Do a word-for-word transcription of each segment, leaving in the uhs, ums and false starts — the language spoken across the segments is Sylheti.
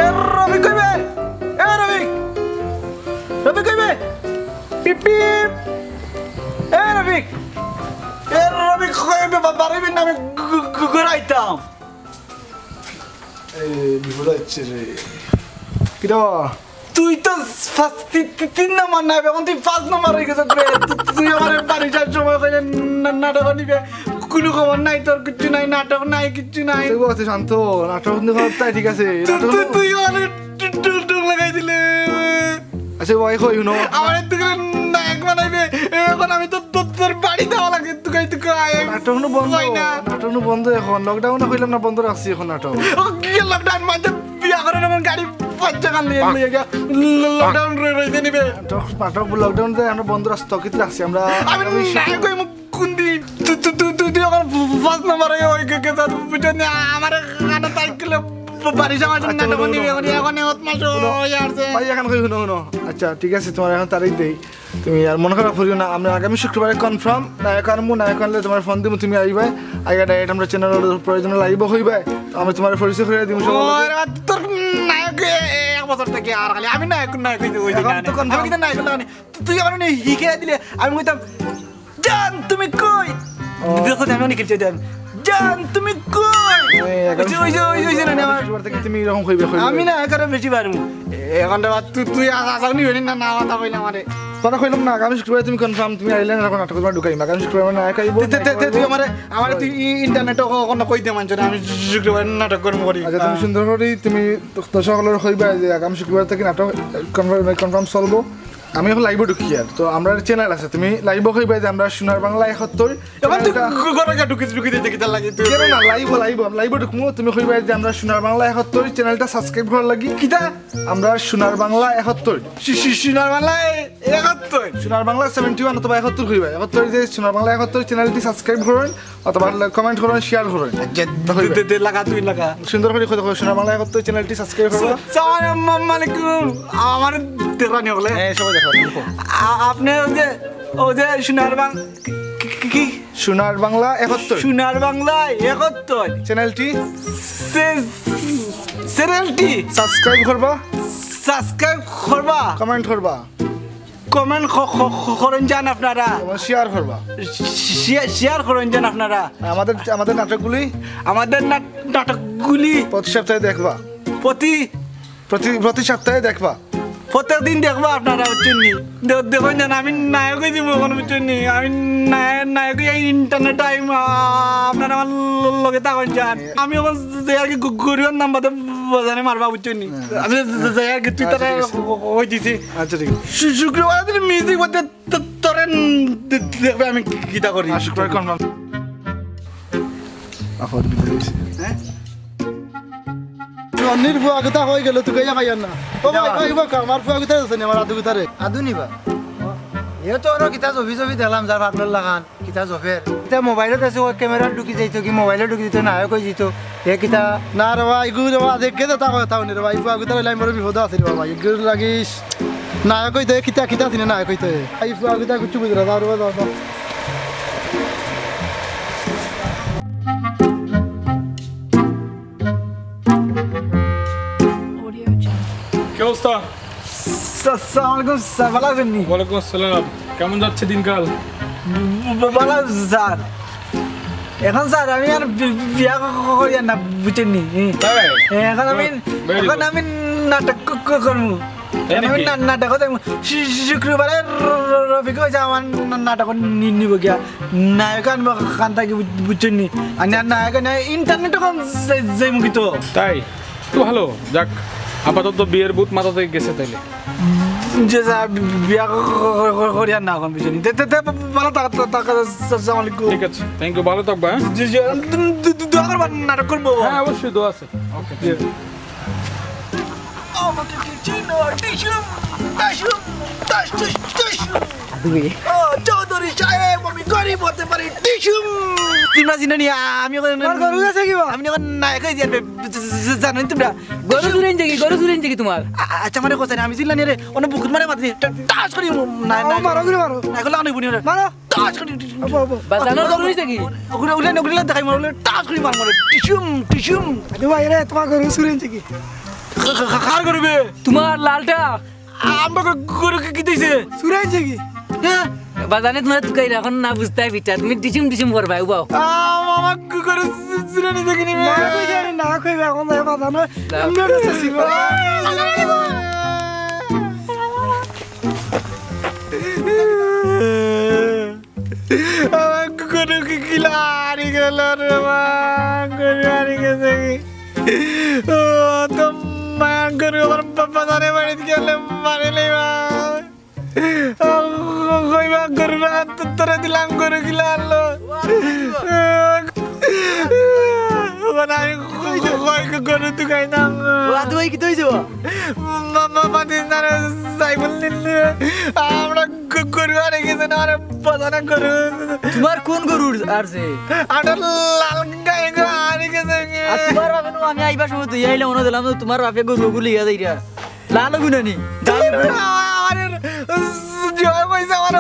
এ রফিক কইবে? এ রফিক! রফিক কইবে? পিপ পিপ! এ রফিক! এ রফিক কইবে বা-, বাড়ি বিন আমি গু-, গু-, ঘুরাইতাম। এই বিপদ হচ্ছে রে। কিরা? তুই তো ফার্স্ট তি-, তি-, তিন নম্বর নাইবে, এখন তুই পাঁচ নম্বর হয়ে গেছে রে। তু-, তুই আমার বাড়ি যাওয়ার সময় কইলে না-, নাটক নিবে, কোনো খবর নাই, তোর কিচ্ছু নাই, নাটক নাই, কিচ্ছু নাই। তুই বলতে শান্ত, নাটক নিয়ে ভাবতাই ঠিক আছে। তুই, নাটক তুই, তুই আমার টুক, টুক, টুক লাগাই দিলে। আচ্ছা ভাই, কই হুনো। আমার তুই নায়ক বানাইবে, এখন আমি তো তো-, তোর বাড়ি যাওয়া লাগে, তুকাই তুকাই। নাটক হুনো বন্ধ, হয় না। নাটক হুনো বন্ধ এখন। লকডাউনে কইলাম না বন্ধ রাখছি এখন নাটক। ও, কি লকডাউন? মাঝে বিয়া করে না, গাড়ি পাঁচ চাকা নিয়ে নিয়ে গিয়া ল-, লকডাউন রয়ে রয়েছে নিবে। নাটক, নাটক লকডাউন যে আমরা বন্ধ রাখ-, স্থগিত রাখছি আমরা। আমি আগামী শুক্র- নায়ক হইমু কোন দিন? তুই, তুই, তুই, তুই, তুই আমার ফার্স্ট নাম্বার হয়ে ওই কে, কে, বুঝছো না? আমার কানে তাই গেলে বাড়ি যাওয়ার জন্য আচ্ছা, নাটক হুনো, নিবে, হুনো, এখন, হুনো। এখন এত মাস হুনো। হয়ে আসছে। ভাই, এখন কই হুনো, হুনো। আচ্ছা, ঠিক আছে, তোমার এখন তারিখ দেই। তুমি আর মন খারাপ করিও না, আমরা আগামী শুক্রবারে কনফার্ম নায়ক আনমু, নায়ক আনলে তোমার ফোন দিমু, তুমি আইবাই, আইয়া ডাইরেক্ট আমরা চ্যানেল প্রয়োজনে লাইভও হইবাই, তো আমরা তোমার পরিচয় করে দিমু সব। ওরে বাবা, তোর নায়ক এ-, এ-, এক বছর থেকে আর খালি আমি নায়ক, নায়ক হইতে, হইতে এখন না। তো কনফার্ম। আমি কিন্তু নায়ক না, তুই এখন এই হিকে দিলে আমি কইতাম, "জান, তুমি কই?" ও। দেখো, আমি অনেক খেলছি, জান। "জান, তুমি কই?" ওই, ওই যে, ওই যে, ওই যে, ওই যে, না, না, আমার শুক্রবার থেকে তুমি এরকম কইবে, কইবে। আমি না, এখানে বেশি পারমু। এখন রে বাবা, তুই, তুই আ-, আ-, আ-, না, না, কথা কইলে আমারে। কথা কইলাম না, আগামী শুক্রবারে তুমি কনফার্ম, তুমি আইলে না, এখন নাটক তোমার ঢুকাই, আগামী শুক্রবারে না, একাই বল, তে, তে, তে, তুই আমারে, আমারে তুই ই-, ইন্টারনেটে ক-, কোনো কই দে মানছ না, আমি শুক্রবারে নাটক করমু করি। আচ্ছা, তুমি সুন্দর করে তুমি দর্শক সকলরে কইবা যে আগামী শুক্রবার থেকে নাটক কনফার্ম, কনফার্ম চলবো। আমি এখন লাইভে ঢুকি আর তো আমরা চ্যানেল আছে, তুমি লাইভে কইবা যে আমরা সোনার বাংলা একাত্তর এখন তুই চ্যানেলটা গ-, ঘরে গিয়া ঢুকিস, ঢুকিস, দেখি তার লাগে তুই। কেন না, লাইভে, লাইভে, আমি লাইভে ঢুকমু, তুমি কইবা যে আমরা সোনার বাংলা একাত্তর চ্যানেলটা সাবস্ক্রাইব করার লাগি। কিতা? আমরা সোনার বাংলা একাত্তর। সি-, সি-, সোনার বাংলা একাত্তর। সোনার বাংলা সেভেন্টি ওয়ান অথবা একাত্তর কইবা। একাত্তর যে সোনার বাংলা একাত্তর চ্যানেলটি সাবস্ক্রাইব করুন। অথবা কমেন্ট করুন, শেয়ার করুন। যে দে, দে, দে, লাগা, তুই লাগা। সুন্দর করে কথা কও, সোনার বাংলা একাত্তর চ্যানেলটি সাবস্ক্রাইব করবা। আসসালামু আলাইকুম। আমার দেরানি হলে। হ্যাঁ, সবাই দেখো, দেখো। আ-, আপনি ওই যে, ওই যে সোনার বাং-, কি, কি, কি, কি? সোনার বাংলা একাত্তর। সোনার বাংলা একাত্তর। চ্যানেলটি? সে-, চ্যানেলটি? সাবস্ক্রাইব করবা। সাবস্ক্রাইব করবা। কমেন্ট করবা। কমেন্ট খ-, খ-, খ-, করইন যান আপনারা। এবং শেয়ার করবা। শে-, শেয়ার করইন যান আপনারা। আমাদের, আমাদের নাটকগুলি? আমাদের নাট-, নাটকগুলি? প্রতি সপ্তাহে দেখবা। প্রতি? প্রতি, প্রতি সপ্তাহে দেখবা। প্রত্যেক দিন দেখবা আপনারা, বুঝছইন নি? দে-, দেখইন যান, আমি নায়ক হই যাইমু এখন, বুঝছইন নি? আমি নায়-, নায়ক হইয়া ইন্টারনেট আইমু, আ-, আপনারা আমার ল-, লগে থাকইন যান। আমি এখন যে আর কি গু-, গরিবের নাম বাদে বাজারে মারবা, বুঝছইন নি? হ্যাঁ। আমি যে, যে, যে আর কি তুই আচ্ছা, তারা ঠিক আছে। ক-, ক-, কই দিছি। আচ্ছা, ঠিক আছে। শু-, শুক্রবার দিন মিউজিক বাদে তো-, তোরে দে-, দেখবে আমি কিতা করি। আর শুক্রবার কনফার্ম। আফাত বিদায় হইছে। হ্যাঁ? জনির ফুয়া কথা কই গেল, তুই গইয়া পাইয়ার না। ও ভাই, ভাই, ভাই, আমার ফুয়া কথা আছে নি, আমার আদু কথারে। আদু নিবা? এ তো আরো কিতা জফি জফি দেখলাম, যার ফাটলর লাখান। কিতা জফের? ইতা মোবাইলত আছে, ও ক্যামেরা ঢুকি যাইতো, কি মোবাইলে ঢুকি যাইতো, নায়ক হই যাইতো। এ কিতা? না রে ভাই, গু রে ভাই, দেখে তো তা কথা হইনি রে ভাই, ফুয়া কথা হইলে আমি বড় বিপদ আছে রে বাবা, এগুলো লাগিস। নায়ক হইতে, কিতা, কিতা দিনে নায়ক হইতে। এই ফুয়া কথা কিচ্ছু বুঝে না, যাও রে ভাই, যাও, যাও। কি অবস্থা? সা-, সালাম আলাইকুম স্যার, ভালা আছইন নি? ওয়ালাইকুম আসসালাম। কেমন যাচ্ছে দিনকাল? ব-, ব-, ভালা স্যার। এখন স্যার আমি আর বি-, বিয়া ক-, ক-, করিয়ার না, বুঝছইন নি? তাই? এখন আমি, very good। এখন আমি নাটক ক-, ক-, করমু। তাই এখন আমি নাকি? না-, নাটক করমু। শু-, শু-, শুক্রবারে র-, র-, রফিক কইছে আমার না-, নাটক নি-, নিব গিয়া। নায়ক আনবো কান থাকি, বুঝ-, বুঝছইন নি? আর না-, নায়ক না ইন্টারনেট এখন যাই-, যাইমু কি তো? তাই? তো ভালো, যাক, আপাতত বিয়ের ভূত মাথা থেকে গেছে তাইলে। যে যা বিয়া ক-, ক-, ক-, করিয়ার না এখন, বুঝছইন নি? তে, তে, তে, ভালো থাক, থাক, থাক, আসসালামু আলাইকুম। ঠিক আছে, thank you, ভালো থাকবা, হ্যাঁ? জি, জি, দু-, দু-, দু-, দোয়া করবা, নাটক করমু। হ্যাঁ, অবশ্যই দোয়া আছে। ওকে। জি। আমাকে কি চিনো? টিসুম, টাসুম, টাস, টুস, টুসুম। দুই। ও, চৌধুরী সাহেব, আমি গরিব হতে পারি। টিসুম। চিনবা চিনো নি? আমি এখন আমার গরু আছে কি বা? আমি এখন নায়ক হয়ে যাবে। জানো নি তোমরা? গরু চুরি আনছে কি? গরু চুরি আনছে কি তোমার? আ-, আ-, আচ্ছা, মানে কথা না, আমি চিনলাম রে, অনেক বুকুর মারে মারতে, টা-, টাস করি, না, ও, না, মারো, ঘুরে মারো। না, এখন লাগানো বুনি রে। মারো। টাস করি। আবো, আবো। বাজানোর গরু হইছে কি? ওগুলো, ওগুলো, ওগুলো দেখাই, মারো, ওগুলো টাস করি মার, মারে। টিসুম, টিসুম। আরে ভাই রে, তোমার গরু চুরি আনছে কি? খা-, খা-, খা-, খার করবে। তোমার লালটা। আমরা গ-, গরু কি, কি দিছে? চুরাইছে কি? হ্যাঁ? বাজানে তোমার তুকাই এখন না বুঝতে পিঠা, তুমি ডিসিম ডিসিম করবায়, উবাও। আ, মামা গ-, গরু চু-, চুরে নিতে কিনি? না কই জানি, না কই এখন যায় বাজানো। যাও। আমরা তো চাচি বাবা। আমার গরু কি কিলা হারি গেল রে মা, গরু হারি গেছে কি? ও, তো মায়া গরু আমার বাবা জানে বাড়িত গেলে মারিলে মা। ও, কইবা গরু না, তো-, তোরে দিলাম গরু কিলা আনলো। মানে আমি কই গরু তুকাইতাম। ও, আদু ভাই কি তৈছে বা? মা, মা, মা, দিন ধরে সাইকেল নিলে আমরা গ-, গরু হারি গেছে না, আরে বাজানা গরু। তোমার কোন গরু হারছে? আরে লাল গাই গরু হারি গেছে কি? আর তোমার বাপে নু আমি আইবার সময় তুই আইলে মনে দিলাম, তোমার বাপে গরু গুলি ইয়া যাইরা। লাল গুনানি। আরে, জয় পয়সা আমার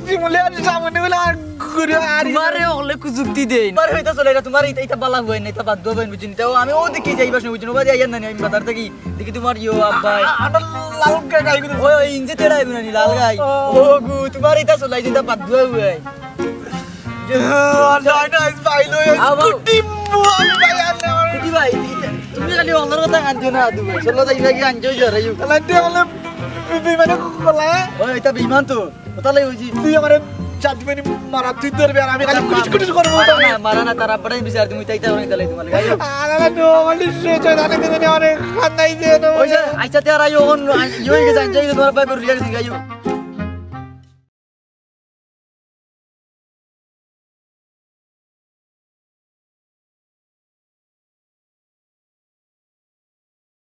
জীবনে আর সামনে বলে আর গরু হারি তোমারে হলে কুযুক্তি দেই। তোমার হইতা চলে এটা, তোমার এটা, এটা বালা হয় না, এটা বাদ দেওয়া হয় না, বুঝিনি? তাও আমি ও দেখি যাইবার সময় বুঝিনি, ও বাদে আইয়ার নানি, আমি বাজার থাকি। দেখি তোমার ইয়ো আব্বাই। আ-, আটা লাল গাই গাই করে। ওই, ওই, ইঞ্জে তেড়া আইবো না নি, লাল গাই। ও। ও গো, তোমার এটা চলাই যেটা বাদ দেওয়া হয়। আর নয় নয় ভাই লই আও, আও। স্কুটি মুয়াল ভাই আর না। কুটি ভাই, তুমি খালি অন্যর কথা কানছো না, তুমি। চলো যাই ভাই, আনছো জরাইও। আলা দে বলে বি-, বিমানে কলা। ওই, এটা বিমান তো। কথা লাগি হইছি। তুই আমারে চাঁদ বিমানে মারা, তুই ধরবি আর আমি খালি কুটিস কুটিস করবো। মারা না, মারা না, তার আব্বাটাই বিচার তুমি, তাই তাই অনেক দালাই তোমার লাগি। আরে না, নো, মানে সে তো জানে কিন্তু অনেক খান্দাই দিয়ে নো। ওই যে, আচ্ছা, তে আর আইও, অন, ইয়ে হয়ে গেছে, আনছো, তোমার ভাই গরু লিয়ে গেছে, আইও।